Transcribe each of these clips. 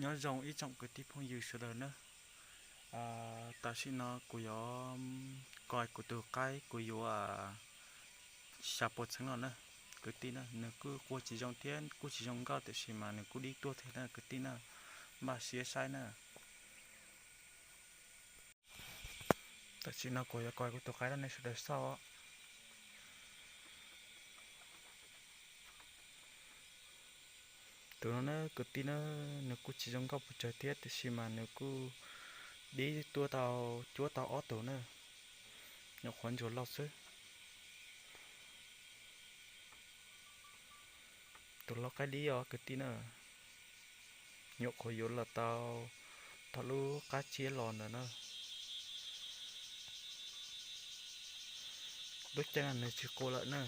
Nyob zoo ib tsoom kwv tij phooj ywg sawv daws na. Tam sim no kuv yuav koi kuv tus qaib kuv yuav xya pua txheeb no na kwv tij na. Nws kuj qua tsis zoo thiab kuj tsis zoo nkauj tiam sis mas nws kuj dib tuaj thiab na kwv tij na. Npaj siab saib na. Tam sim no kuv yuav koi kuv tus qaib rau nej sawv daws xauj. Tus no na kwv tij na, nws kuj tsis zoo nkauj pes tsawg thiab tiam sis mas nws kuj dib tuaj tau, cuab tau ob tug na, nyuam qhuav ntsuas lauj xwb. Tus lau qaib dib os kwv tij na, nyuam qhuav yuav los tau thaum lub qab tsiab los ntawd na. Lub caij no nws tsis qua lawm na,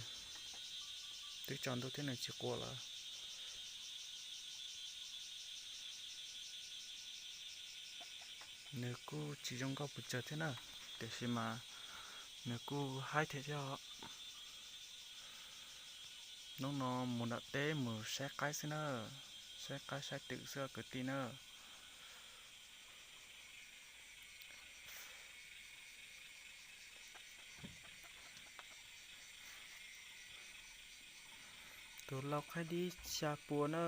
twb tsaus ntuj thiab nws tsis qua lawm. Nws kuj tsis zoo nkauj pes tsawg thiab na, tiam sis mas nws kuj haib thiab thiab. Hnub no mus nram teb mus saib qaib xwb na, saib qaib saib twm xwb kwv tij na. Tus lau qaib dib xya pua na.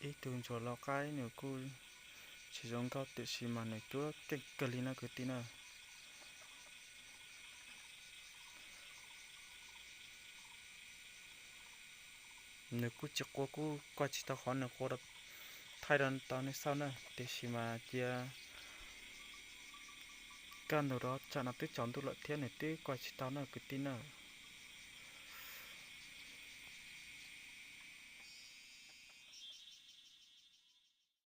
Ib tug ntsuag lau qaib nws kuj tsis zoo nkauj tiam sis mas nws cuab keej kawg li no kwv tij na. Nws kuj tsis qua kuj koj tsis tau qhov nws qua, thaij rau tau nej xauj na tiam sis mas cia kaj ntug rau tsam no twb tsaus ntuj lawm thiab nws twb koj tsis tau na kwv tij na.